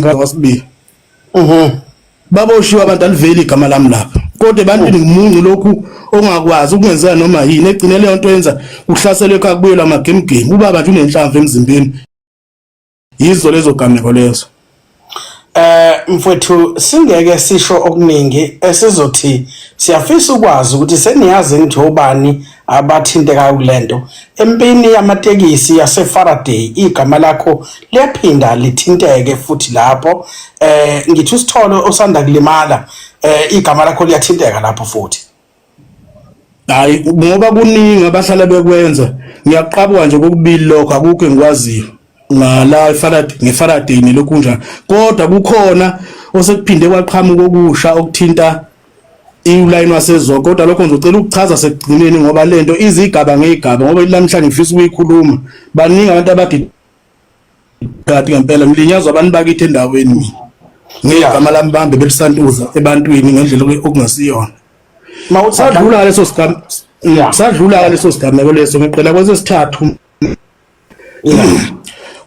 Kwasibili. Baboshiwe abantu, aliveli igama lami lapha. Kodwa ebantwini ngimuncu lokhu ongakwazi ukungenzeka noma yini. Egcine leyo nto yenza kuhlaselwe ekhaya, kubuyelwa amagemugemu. Ubaba nje unenhlamvu emzimbeni. Yizo lezo gameko lezo. Mfowethu, singeke sisho okuningi, esizothi siyafisa ukwazi ukuthi seniyazi ngithi obani abathintekayo kulento empini yamatekisi yase Faraday. Igama lakho liyaphinda lithinteke futhi lapho. Ngithi usitholo osanda kulimala, igama lakho liyathinteka lapho futhi. Hayi, ngoba kuningi abahlala bekwenza. Ngiyaqabuka nje kokubili lokho, akukho engikwaziyo ngala eFaraday, ngeFaraday nelokhu njalo, kodwa kukhona osekuphinde kwaqhamuka okusha okuthinta iulayini waseZonke. Kodwa lokho ngizocela ukuchaza sekugcineni, ngoba lento izigaba ngezigaba, ngoba namhlanje ngifisa ukuyikhuluma. Baningi abantu abadi kade ngempela ngilinyazwa abantu bakithi endaweni mina ngegama lami, bambe belisantuza ebantwini ngendlela okungasiyona. Sadlula leso sigaba, sadlula leso sigameko leso, ngiqela kwesesithathu.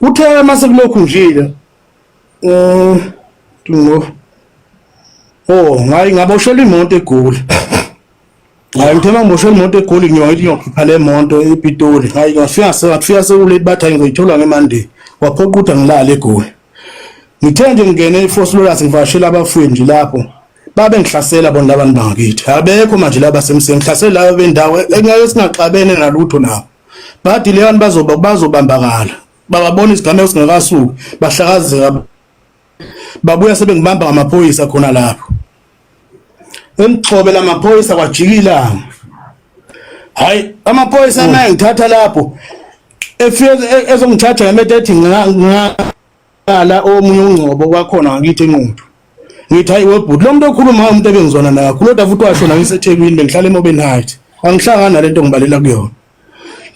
Kuthe mase kulokhu nje ngo oh ngayi ngaboshelwa imoto eGoli. Hayi, ngithe mangiboshelwa imoto eGoli, ngiyothi ngiyokhipha le moto ePitoli. Hayi, ngafika ngafika sekulate, bathi hayi, ngizoyithola ngeMonday. Kwaphoqa ukuthi angilale eGoli. Ngithe nje ngingene eVosloorus, ngivakashela abafowethu nje lapho, babe ngihlasela bona labantu bangakithi. Abekho manje laba semseni, ngihlasela laba bendawo engeke singaxabene nalutho nabo. Bathi leyani bazoba bazobambakala, bababona isigameko singakasuki, bahlakazeka, babuya sebengibamba ngamaphoyisa khona lapho emxhobe lamaphoyisa, kwajika ilanga. Hayi, amaphoyisa naye ngithatha lapho efike ezongithatha ngemethi, ethi ngala omunye ungcobo kwakhona ngakithi eNquthu. Ngithi hayi webhuti, lo muntu okhuluma umuntu ebengizwana naye kakhulu, kodwa futhi washona ngiseThekwini, bengihlala eMobeni Heights, angihlangani nalento ngibalela kuyona.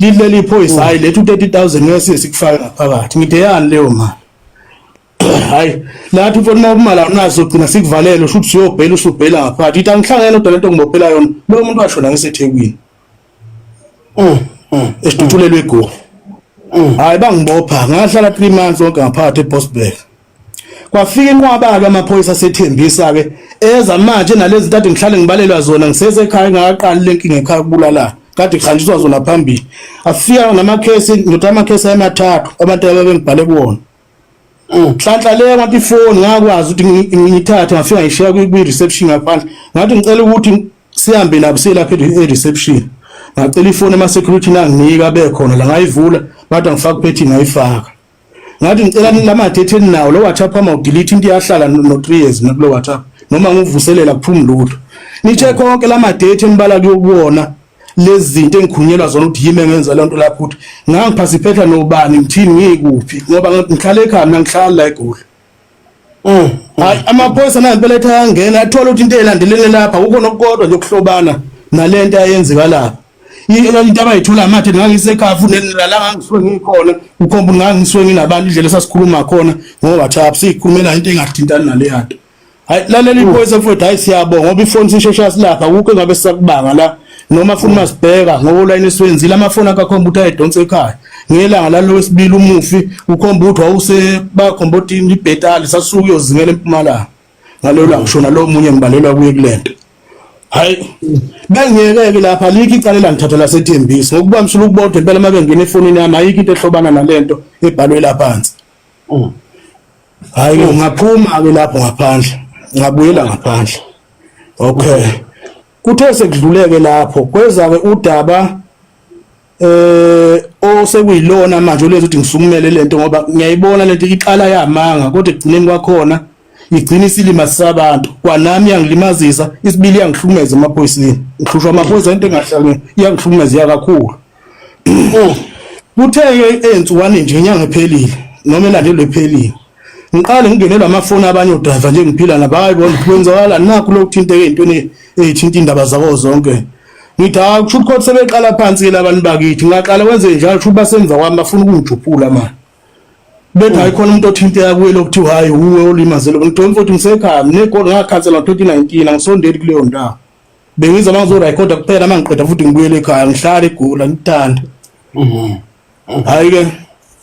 Lithi leli phoyisa, hayi, lethu 30,000 ngeke siye sikufake ngaphakathi. Ngithi yani leyo mali? Hayi, lathi mfowethu, uma umala unazo gcina sikuvalele, usho ukuthi usuyobhela, usubhela ngaphakathi. Ithi angihlangene kodwa lento ngibophela yona, lo muntu washona ngiseThekwini esidutshulelwe eGoli. Hayi, bangibopha, ngahlala 3 months wonke ngaphakathi eBoksburg. Kwafika inqwaba-ke amaphoyisa asethembisa-ke, eza manje nalezi kade ngihlale ngibalelwa zona ngisesekhaya, engakaqali le nkinga ekhaya kubulalana, kade kuhanjiswa zona phambili. Afika namakhesi, ngithi amakhesi ayemathathu abantu ababengibhale kuwona. Nhlanhla le ngathi ifoni ngakwazi ukuthi ngiyithathe, ngafika ngishiya kwi-reception ngaphandle. Ngathi ngicela ukuthi sihambe nabo siye lapha e-reception. Ngacela ifoni ema-security, nanginika bekhona la, ngayivula, bathi angifake uphethi, ngayifaka. Ngathi ngicela lama-data eninawo lo WhatsApp ama udelete into iyahlala no 3 years nakulo WhatsApp, noma ngivuselela kuphumi lutho. Nithe konke lama-data enibala kuwona lezi zinto engikhunyelwa zona ukuthi yimi engenza lento lapho, ukuthi ngangiphasiphetha nobani, ngithini, ngikuphi, ngoba ngihlala ekhaya mina, ngihlala la eGoli. Hayi, amaphoyisa nangempela ethi ayangena, athola ukuthi into elandelene lapha akukho nokukodwa nje okuhlobana nalento ayenzeka lapha. Into abayithola mathe ngangisekhaya futhi nala ngangisuke ngikhona, ukhomba ngangisuke nginabantu, indlela esasikhuluma khona ngo-WhatsApp, siyikhulumela into engathintani naleya nto. Hayi, lalela iphoyisa mfowethu, hayi siyabonga ngoba ifoni sisheshe silapha, akukho engabe sisakubanga la, noma futhi masibheka ngoba ulayini esiwenzile amafoni akakhomba ukuthi ayedonsa ekhaya ngelanga lalo wesibili umufi, ukhomba ukuthi wawuse bakhomba ukuthi ibhetali sasuka uyozingela eMpumalanga ngalelo langa shona lo munye ngibalelwa kuye kulento. Hayi, bengiyeke lapha, alikho icala elangithatha laseThembisa ngokuba msula ukubodwa impela. Uma bengena efonini yami, ayikho into ehlobana nalento ebhalwe lapha phansi. Hayi ke, ngaphuma ke lapho ngaphandle, ngabuyela ngaphandle. Okay, kuthe sekudluleke lapho, kweza ke udaba osekuyilona manje olwenza ukuthi ngisukumele lento, ngoba ngiyayibona lento iqala yamanga, kodwa ekugcineni kwakhona igcina isilima sabantu. Kwanami yangilimazisa, isibili yangihlukumeza emaphoyiseni, ngihlushwa amaphoyisa, into engahlangene iyangihlukumeza kakhulu. Kuthe-ke ey'nsukwani nje inyanga ephelile noma elandelwe ephelile, ngiqale ngingenelwa amafoni abanye odrayiva nje ngiphila nabo. Hayi bona, kwenzakalani nakhu lokhu kuthinteke ey'ntweni ey'thinta iy'ndaba zako zonke. Ngithi hawu, kusho ukuthi kodwa sebeqala phansi-ke labantu bakithi. Ngaqala kwenze njalo, kusho ukuthi basemva kwami, bafuna ukungijuphula manje. Bethi hayi, khona umuntu othinteka kuye lokuthiwa hayi, uwe olimazele. Ngithi mfowethu, ngisekhaya mina, egoli ngakhansela ngo-2019, angisondeli kuleyo ndawo. Bengiza uma ngizorekhoda kuphela, uma ngiqeda futhi ngibuyele ekhaya, ngihlale eGoli, angithanda. Hhayi-ke,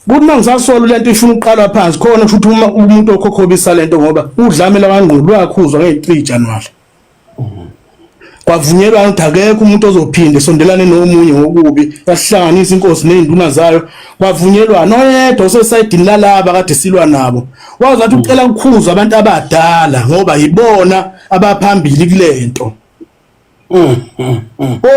Kuthi uma ngisasola lento ifuna ukuqalwa phansi khona kusho ukuthi uma umuntu okhokhobisa lento ngoba udlame lwangqulu lwakhuzwa ngeyi-3 January. Kwavunyelwana ukuthi akekho umuntu ozophinde sondelane nomunye ngokubi, yasihlanganisa inkosi nezinduna zayo, kwavunyelwana oyedwa osesayidini lalaba kade silwa nabo. Waze wathi ucela ukukhuzwa abantu abadala ngoba yibona abaphambili kulento.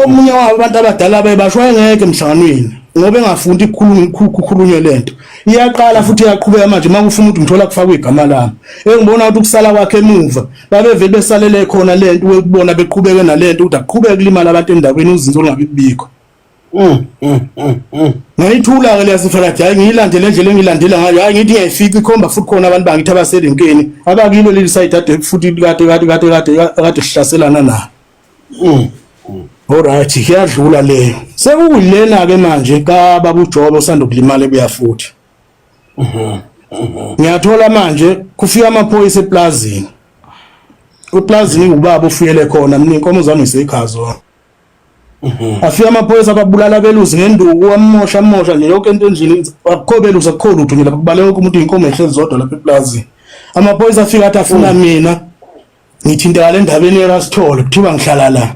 Omunye wabo abantu abadala bebasho wayengekho emhlanganweni ngoba engafundi ukukhulunywe lento. Iyaqala futhi iyaqhubeka manje uma kufuna ukuthi ngithola kufakwe igama lami. Engibona ukuthi ukusala kwakhe emuva babevele besalele khona lento ukubona beqhubeke nalento ukuthi aqhubeke kulimala abantu endaweni uzinzo olungabi bikho. Ngayithula ke leyasifakathi hayi ngiyilandele indlela engilandela ngayo hayi ngithi ngiyayifica ikhomba futhi khona abantu bangithi abaserenkeni abakilo leli side ade futhi kade kade kade kade kade sihlaselana na. Alright iyadlula leyo. Sekuyilena ke manje ka baba uJobe osanda kulimala ebuya futhi. Ngiyathola manje kufika amaphoyisa eplazini. Eplazini ubaba ofuyele khona mina inkomo zami ngisekhaya zona. Afika amaphoyisa ababulala abelusi ngenduku amosha amosha nje yonke into endlini akukho belusi akukho lutho nje lapha kubaleka wonke umuntu inkomo ehlezi zodwa lapha eplazini. Amaphoyisa afika athi afuna mina ngithinteka le ndabeni yekaSithole kuthiwa ngihlala la.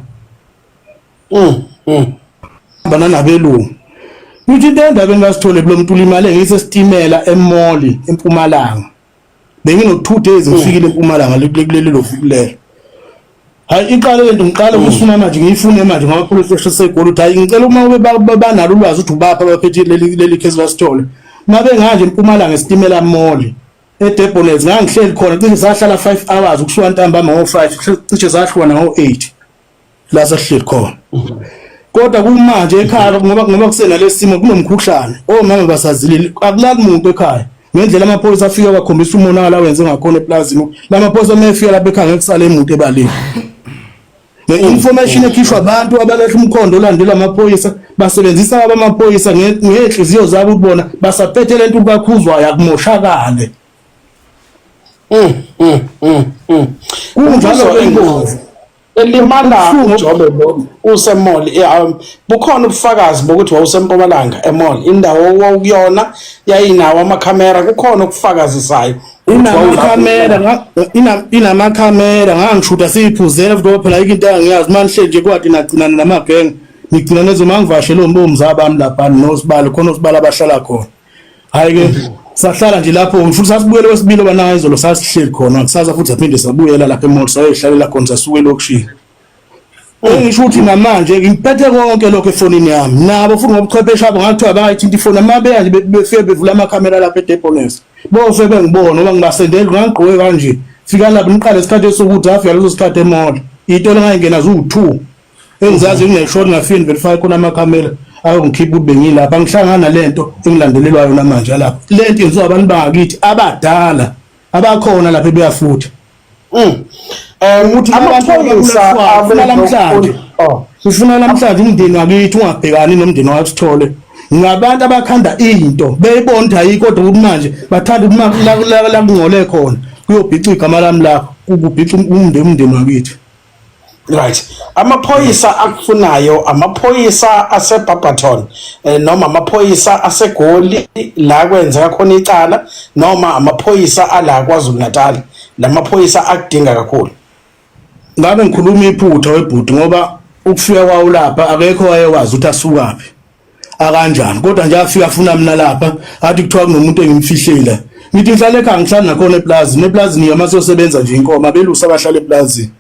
Hamba nabelungu. Ngithi into endabeni kaSithole kulo muntu ulimale ngisesitimela eMall eMpumalanga. Bengino 2 days ngifikile eMpumalanga kuleli loviki lelo. Hayi iqale lento ngiqale ukufuna manje ngiyifune manje ngoba police station seGoli ukuthi hayi ngicela uma ube banalo ulwazi ukuthi ubapha abaphethe leli leli case kaSithole. Mabe nganje eMpumalanga esitimela mall eDebonairs ngangihleli khona cishe sahlala 5 hours ukusuka ntambama ngo-5 cishe sahlukana ngo-8 la sasihleli khona. Kodwa kumanje ekhaya ngoba kusenalesi simo kunomkhuhlane omama basazilile akulali muntu ekhaya ngendlela amaphoyisa afika bakhombisa umonakalo awenze ngakhona eplazini lamaphoyisa uma efika lapha ekhaya ngeke kusale muntu ebaleni. Nge-information ekhishwa abantu abalahla umkhondo olandelwa amaphoyisa basebenzisa abamaphoyisa ngey'nhliziyo zabo ukubona basaphethe lento kaKhuzwayo akumoshakale. Kunjalo ingozi. Elimala uJobe lo usemall bukhona ubufakazi bokuthi wawusempumalanga emall indawo owawukuyona yayinawo amakhamera kukhona okufakazisayo Inamakhamera inamakhamera ngangishuda siyiphuzela futhi ngoba phela ayikho into engangiyazi uma nihleli nje kwati nagcinana namagenge nigcina nezo mangivashele omzaba bami lapha nosibali khona osibali abahlala khona. Hayi ke sahlala nje lapho futhi sasibuyele kwesibili obanayo izolo sasihleli khona kusasa futhi saphinde sabuyela lapha emall sayoyihlalela khona sasuka elokishini. Engisho ukuthi namanje ngiphethe konke lokho efonini yami nabo futhi ngobuchwepheshe abo ngathiwa bangayithinta ifoni uma beya nje befike bevula amakhamera lapha eDebonairs bofe bengibona ngoba ngibasendela ngangigqoke kanje fika lapho niqale isikhathi esokuthi afika leso sikhathi emall iy'tolo ngayingena ziwu-2 engizazi ngineshort ngafike ngiverify khona amakhamera ayongikhipha ukuthi bengilapha ngihlangana nalento engilandelelwayo namanje lapha lento yenziwa abantu bangakithi abadala abakhona lapha ebuya futhi. Ukuthi amaphoyisa afuna namhlanje oh ufuna namhlanje umndeni wakithi ungabhekani nomndeni wakho ngabantu abakhanda into beyibona ukuthi ayikho kodwa ukuthi manje bathanda ukuthi la kungcole khona kuyobhica igama lami lapho kubhica umndeni wakithi. Right. Amaphoyisa akufunayo amaphoyisa aseBarberton noma amaphoyisa aseGoli la kwenzeka khona icala noma amaphoyisa ala KwaZulu Natal. Lamaphoyisa akudinga kakhulu. Ngabe ngikhuluma iphutha webhuti ngoba ukufika kwawo lapha akekho wayewazi ukuthi asukaphi akanjani kodwa nje afika afuna mina lapha athi kuthiwa kunomuntu engimfihlile ngithi ngihlale ekhaya ngihlala nakhona eplazini eplazini yama siyosebenza nje inkomo abelusi abahlala eplazini.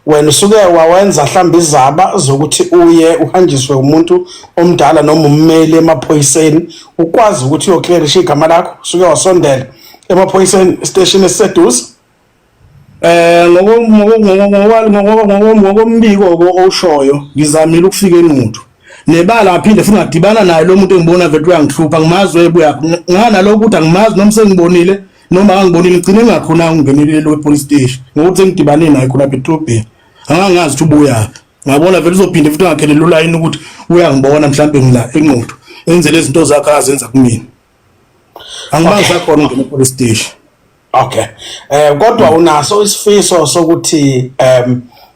Wena usuke wawenza mhlawumbe izaba zokuthi uye uhanjiswe umuntu omdala noma ummeli emaphoyiseni ukwazi ukuthi uyoclearisha igama lakho usuke wasondela emaphoyiseni station esiseduze? Ngokombiko ko oshoyo ngizamile ukufika eNquthu nebala ngaphinde futhi ngadibana naye lo muntu engibona vele uyangihlupha ngimazi webuya nganalokho ukuthi angimazi noma sengibonile noma angibonile ngigcine ngingakhona ukungenelela we-police station ngokuthi sengidibane naye khona lapha edolobheni angangazi ukuthi ubuyaphi ngabona vele uzophinde futhi angakhelela ulayini ukuthi uyangibona mhlawumbe ngila eNquthu enze lezi zinto zakhe azenza kumina angimazi sakhona ungena e-police station. Okay. Kodwa unaso isifiso sokuthi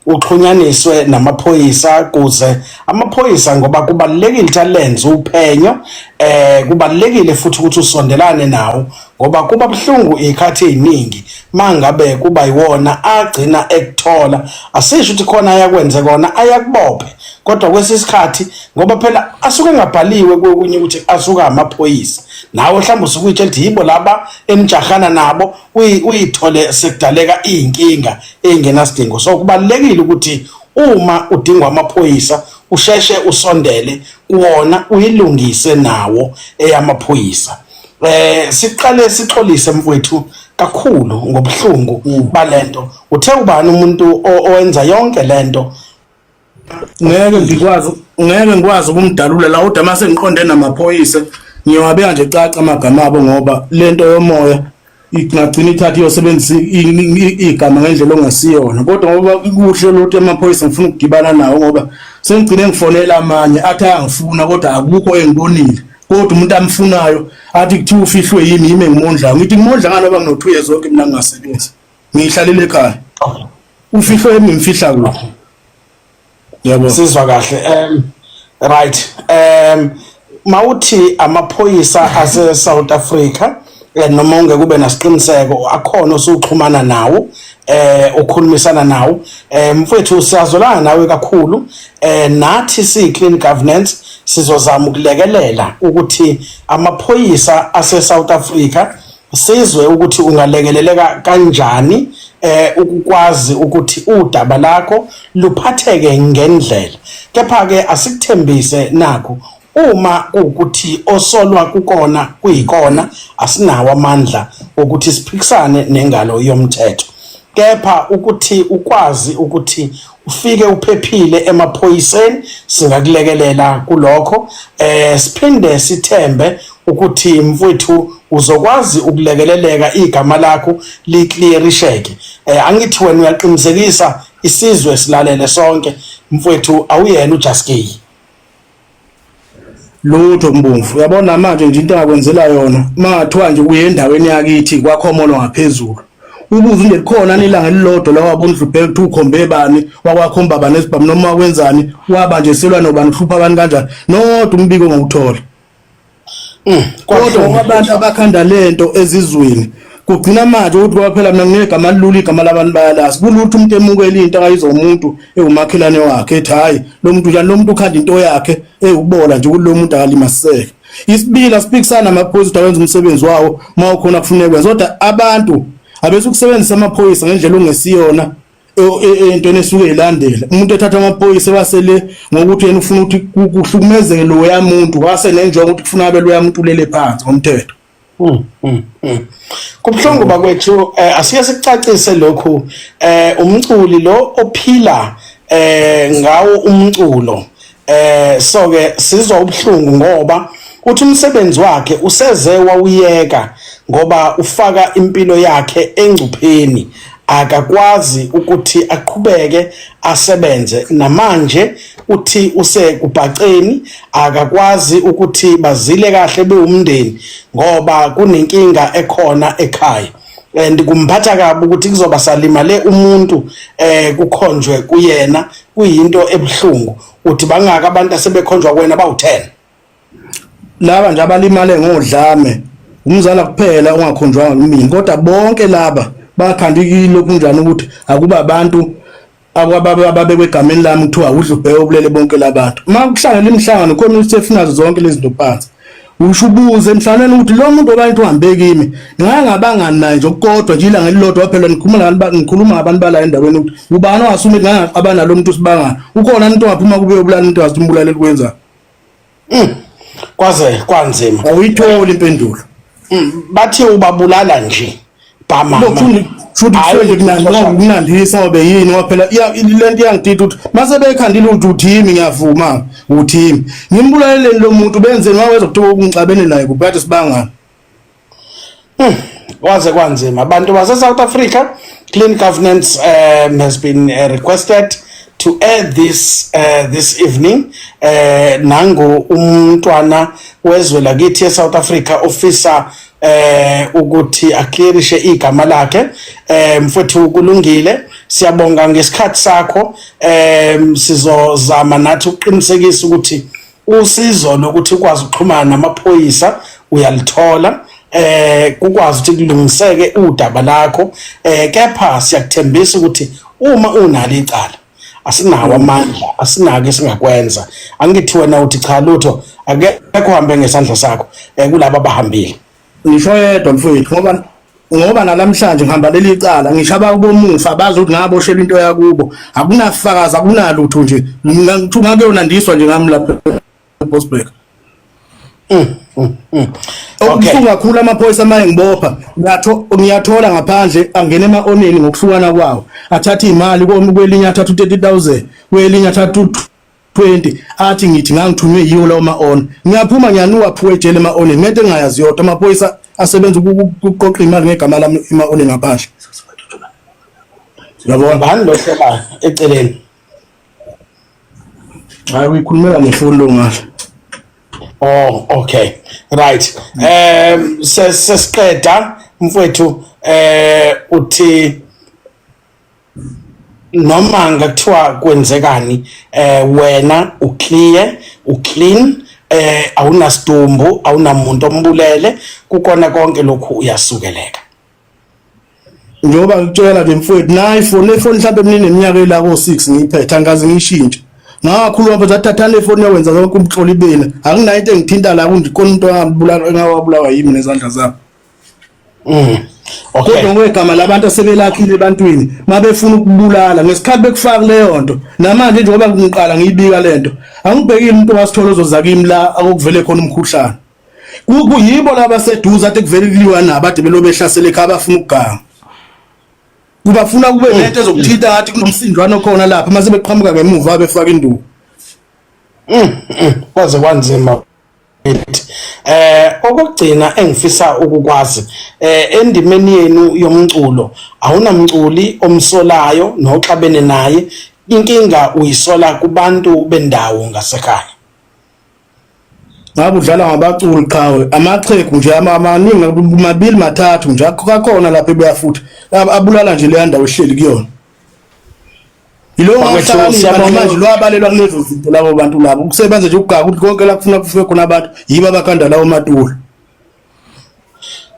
Uxhunyaniswe namaphoyisa kuze amaphoyisa, ngoba kubalulekile ukuthi alenze uphenyo. Kubalulekile futhi ukuthi usondelane nawo, ngoba kuba buhlungu izikhathi eziningi mangabe kuba yiwona agcina ekuthola. Asisho ukuthi khona ayakwenze kona ayakubophe, kodwa kwesisikhathi, ngoba phela asuke engabhaliwe kokunye ukuthi asuka amaphoyisa, nawe mhlawumbe usuke uyitshela ukuthi yibo laba enijahana nabo, uyithole sekudaleka iy'nkinga ey'ngenasidingo. So kubalulekile ukuthi uma udingwa amaphoyisa usheshe usondele kuwona, uyilungise nawo eyamaphoyisa. Siqale sixolise, mfowethu, kakhulu ngobuhlungu balento. Uthe ubani umuntu owenza yonke lento? Ngeke ngikwazi ukumdalula la, kodwa mase ngiqonde namaphoyisa ngiyowabeka nje caca amagama abo, ngoba lento yomoya ingagcina ithatha iyosebenzisa igama ngendlela ongasiyona. Kodwa ngoba kuhle lokuthi amaphoyisa ngifuna ukudibana nawo, ngoba sengigcine ngifonela amanye athi ayangifuna, kodwa akukho engibonile. Kodwa umuntu amfunayo athi kuthiwa ufihlwe yimi, yimi engimondlayo. Ngithi ngimondla ngani ngoba ngino-2 years zonke mina ngingasebenzi, ngiyihlalele ekhaya? Ufihlwe yimi, ngimfihla kuphi? Yabo. Sizwa kahle. Right, mawuthi amaphoyisa ase South Africa, noma ungeke kube nasiqiniseko, akhona osuxhumana nawo, ukhulumisana nawo. Mfowethu, siyazolana nawe kakhulu. Nathi si clean governance sizozama ukulekelela ukuthi amaphoyisa ase South Africa sizwe ukuthi ungalekeleleka kanjani ukukwazi ukuthi udaba lakho luphatheke ngendlela. Kepha ke asikuthembise nakho, uma kuwukuthi osolwa kukona kuyikona, asinawo amandla ukuthi siphikisane nengalo yomthetho, kepha ukuthi ukwazi ukuthi ufike uphephile emaphoyiseni, singakulekelela kulokho. Siphinde sithembe ukuthi, mfowethu, uzokwazi ukulekeleleka, igama lakho liclearisheke. Angithi wena uyaqinisekisa, isizwe silalele sonke, mfowethu, awuyena uJaskey? Lutho, Mbomvu. Uyabona manje nje into engakwenzela yona, mangathiwa nje uye endaweni yakithi kwakhomolo ngaphezulu, ubuze nje likhona ilanga elilodwa la wabona udlubheka ukuthi ukhombe bani, wakwakhomba bani esibhamu, noma wakwenzani, waba nje selwa nobani, uhlupha abantu kanjani, nodwa umbiko ngokuthola. Kodwa ngoba abantu abakhanda lento ezizweni, kugcina manje ukuthi ngoba phela mina nginegama lilula, igama labantu bayalazi, kulutho umuntu emukela into akayizwa umuntu ewumakhelwane wakhe, ethi hayi, lo muntu njani, lo muntu ukhanda into yakhe ewukubola nje ukuthi lo muntu akalimaseke. Isibili, asiphikisana namaphoyisa ukuthi awenza umsebenzi wawo uma ukhona kufuneka kwenza, kodwa abantu abese ukusebenzisa amaphoyisa ngendlela ongesiyona entweni esuke ilandela. Umuntu ethatha amaphoyisa wasele ngokuthi yena ufuna ukuthi kuhlukumezeke loya muntu, wase nenjongo ukuthi kufuna abe loya muntu ulele phansi ngomthetho. Kubuhlungu bakwethu. Asike sikucacise lokhu. Umculi lo ophila ngawo umculo, so ke sizwa ubuhlungu ngoba uthi umsebenzi wakhe useze wawuyeka ngoba ufaka impilo yakhe engcupheni, akakwazi ukuthi aqhubeke asebenze. Namanje uthi usekubhaceni, akakwazi ukuthi bazile kahle bewumndeni ngoba kunenkinga ekhona ekhaya, and kumphatha kabi ukuthi kuzoba salimale umuntu kukhonjwe kuyena, kuyinto ebuhlungu. Uthi bangaka abantu asebekhonjwa kuwena? Bawu-10? Laba nje abalimale ngodlame, umzala kuphela ongakhonjwanga kumina, kodwa bonke laba bakhanda ilokhu njani ukuthi akuba abantu ababekwe egameni lami, kuthiwa udlubheke obulele bonke labantu. Uma kuhlangene imihlangano, community efunazo zonke lezi zinto phansi, usho ubuze emhlanganweni ukuthi lo muntu obantu uhambe kimi, ngake ngabangani naye nje okukodwa nje ilanga elilodwa phela. Ngikhuluma nabantu, ngikhuluma ngabantu bala endaweni, ukuthi ubani ongasume ngake ngaxabana nalo muntu, sibangani, ukhona umuntu ongaphuma kube yobulala umuntu wazi umbulaleli kwenza? Kwaze kwanzima. Awuyitholi impendulo. Bathi ubabulala nje bama. Futhi kusuke kunandisa ngobe yini, ngoba phela lento iyangidida ukuthi mase bekhandile ukuthi uthimi, ngiyavuma uthimi, ngimbulaleleni lo muntu, benzeni waweza kuthiwa ungixabene naye kuphi, sibangani? Kwaze kwanzima, abantu base South Africa. Clean governance has been requested to air this evening. Nangu umntwana wezwe lakithi eSouth Africa ofisa ukuthi aclearishe igama lakhe. Mfowethu, kulungile. Siyabonga ngesikhathi sakho. Sizozama nathi ukuqinisekisa ukuthi usizo lokuthi ukwazi ukuxhumana namaphoyisa uyalithola, kukwazi ukuthi kulungiseke udaba lakho. Kepha siyakuthembisa ukuthi uma unalo icala, asinawo amandla, asinako esingakwenza. Angithi wena uthi cha, lutho, akekho uhambe ngesandla sakho kulabo abahambile. Ngisho yedwa, mfowethu, ngoba nalamhlanje ngihamba leli cala, ngisho abakubomufa bazi ukuthi ngaboshelwa into yakubo. Akunafakazi, akunalutho nje. Ngithi ngakuyonandiswa nje ngami lapha eBosberg. Okubuhlungu kakhulu, amaphoyisa maye ngibopha, ngiyathola ngaphandle angena ema-oneni ngokuhlukana kwawo, athatha imali kwelinye, athatha u-30,000 kwelinye, athatha u-20, athi ngithi ngangithunywe yiwo lawo ma-on. Ngiyaphuma, ngiyanuka phuwa ejele ema-oneni ngento engingayazi yodwa. Amaphoyisa asebenza ukuqoqa imali ngegama lami ema-oneni ngaphandle, uyabona? Bani lo hleba eceleni? Hayi, uyikhulumela ngefoni lo ngale. Oh, okay. Right. Sesiqeda, mfowethu, uthi noma ngakuthiwa kwenzekani, wena uclear, uclean, awunasidumbu, awunamuntu ombulele kukona konke lokhu, uyasukeleka. Njengoba ngikutshela nje, mfowethu, nayi ifoni, le foni mhlawumbe mina neminyaka ela ko-6 ngiyiphethe, angikaze ngiyishintshe. Ngakhuluma mfethu, athathani le foni yokwenza zonke umhloli bena. Anginayo into engithinta la kunje khona umuntu ongabulala, engawabulawa yimi nezandla zami. Kodwa ngokwegama labantu asebelakhile ebantwini, mabefuna ukubulala ngesikhathi bekufaka leyo nto. Namanje njengoba ngiqala ngiyibika lento, angibhekile umuntu wasithola ozoza kimi la akuvele khona umkhuhlane. Kuyibo laba seduze ade kuvele kuliwa nabo, ade belo behlasela ekhaya, bafuna ukuganga. Kubafuna kube nento ezokuthinta ngathi kunomsindwana okhona lapha, mase beqhamuka ngemuva befaka induku. Kwaze kwanzima. Okugcina engifisa ukukwazi, endimeni yenu yomculo, awunamculi omsolayo noxabene naye? Inkinga uyisola kubantu bendawo ngasekhaya? Ngabe udlala ngabaculi qhawe, amaxhegu nje amaningi, mabili mathathu nje akhona lapha ebuya futhi abulala nje leya ndawo ehleli kuyona. Yilo ngahlakanipha manje lwabalelwa kulezo zinto labo bantu labo kusebenza nje ukugaka ukuthi konke la kufuna kufike khona abantu yibo abakhanda lawo matulo.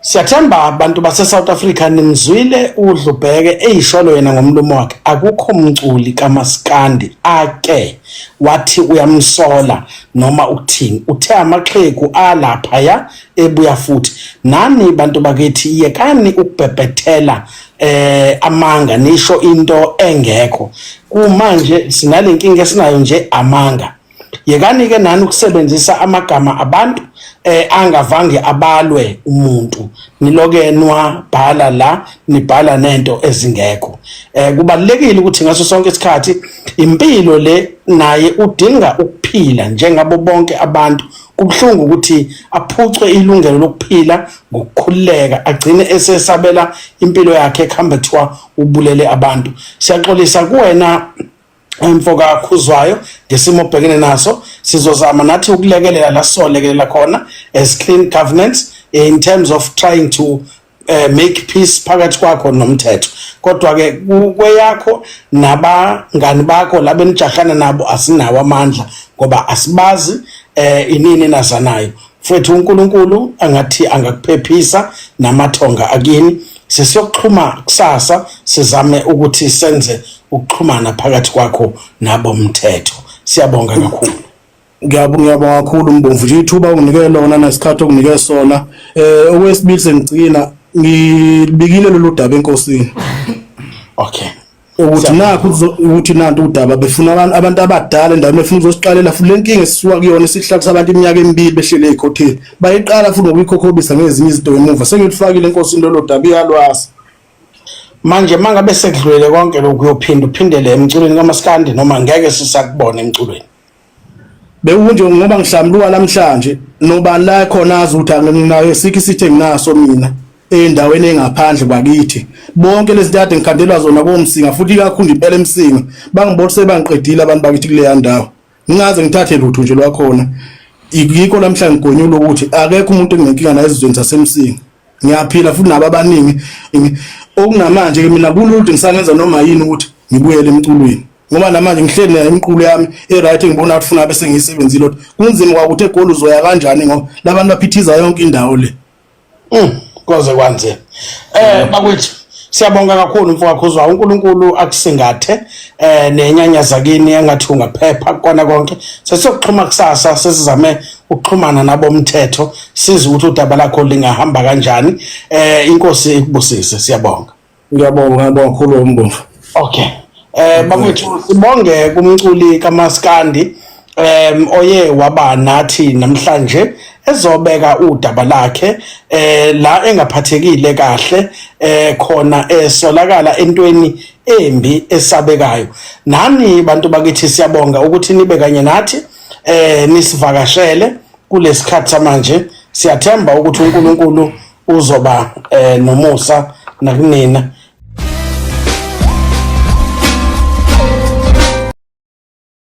Siyathemba abantu base South Africa nimzwile uDlubheke eyisholo yena ngomlomo wakhe, akukho mculi kaMaskandi ake wathi uyamsola noma ukuthini. Uthe amaxhegu alapha ya ebuya futhi. Nani bantu bakithi, yekani ukubhebhethela amanga, nisho into engekho. Kumanje sinalenkinga esinayo nje, amanga. Yekani ke nani ukusebenzisa amagama abantu angavange abalwe umuntu, niloke nwabhala la, nibhala nento ezingekho. Kubalekile ukuthi ngaso sonke isikhathi impilo le naye udinga ukuphila njengabo bonke abantu. Kubuhlungu ukuthi aphucwe ilungelo lokuphila ngokukhululeka, agcine esesabela impilo yakhe ekuhambe kuthiwa ubulele abantu. Siyaxolisa kuwena, mfoka Khuzwayo, ngesimo obhekene naso. Sizozama nathi ukulekelela la sizolekelela khona as clean governance in terms of trying to make peace phakathi kwakho nomthetho. Kodwa ke kweyakho nabangani bakho laba enijahana nabo, asinawo amandla ngoba asibazi inini nazanayo. Mfethu, uNkulunkulu angathi angakuphephisa namathonga akini. Sesiyokuxhuma kusasa, sizame ukuthi senze ukuxhumana phakathi kwakho nabo mthetho. Siyabonga kakhulu. Ngiyabonga kakhulu, Mbomvu, nje ithuba unginike lona nesikhathi okunike sona. Okwesibili, sengigcina, ngibikile lolu daba enkosini ukuthi nakho ukuthi nantu udaba, befuna abantu abadala endaweni, befuna ukuzosiqalela futhi lenkinga esisuka kuyona esihlalisa abantu iminyaka emibili behlele ezikhotheni. Bayiqala futhi ngokuyikhokhobisa ngezinye izinto emuva. Sengilifakile enkosini lolo daba, iyalwazi. Manje mangabe sekudlulele konke lokhu, uyophinda uphindele emculweni kaMaskandi noma ngeke sisakubona emculweni? Bekunje ngoba ngihlambuluka namhlanje, nobani la khona azi ukuthi anginayo sikho isithe nginaso mina endaweni engaphandle kwakithi. Bonke lezi zinto kade ngikhandelwa zona koMsinga, futhi ikakhulu nje impela eMsinga, bangibona sebangiqedile abantu bakithi kuleya ndawo, ngingaze ngithathe lutho nje lwakhona. Yikho namhlanje ngigonyula ukuthi akekho umuntu enginenkinga naye ezizweni zaseMsinga. Ngiyaphila futhi nabo abaningi. Okunamanje ke mina kulula ukuthi ngisangenza noma yini ukuthi ngibuyele emculweni. Ngoba namanje ngihleli nayo imiqulu yami e-right engibona ukuthi funa bese ngiyisebenzile ukuthi kunzima kwakuthi eGoli uzoya kanjani ngoba labantu baphithiza yonke indawo le. Koze kwanzima. Bakwethu siyabonga kakhulu mfowethu Khuzwayo, uNkulunkulu akusingathe nenyanya zakini engathi ungaphepha kukona konke. Sesiyokuxhuma kusasa, sesizame ukuxhumana nabomthetho size ukuthi udaba lakho lingahamba kanjani. Inkosi ikubusise, siyabonga. Ngiyabonga, ngiyabonga kakhulu uMbomvu. Okay. Bakwethu sibonge kumculi kaMaskandi oye waba nathi namhlanje ezobeka udaba lakhe la engaphathekile kahle khona esolakala entweni embi esabekayo. Nani bantu bakithi siyabonga ukuthi nibe kanye nathi nisivakashele kulesikhathi samanje. Siyathemba ukuthi uNkulunkulu uzoba nomusa nakunina.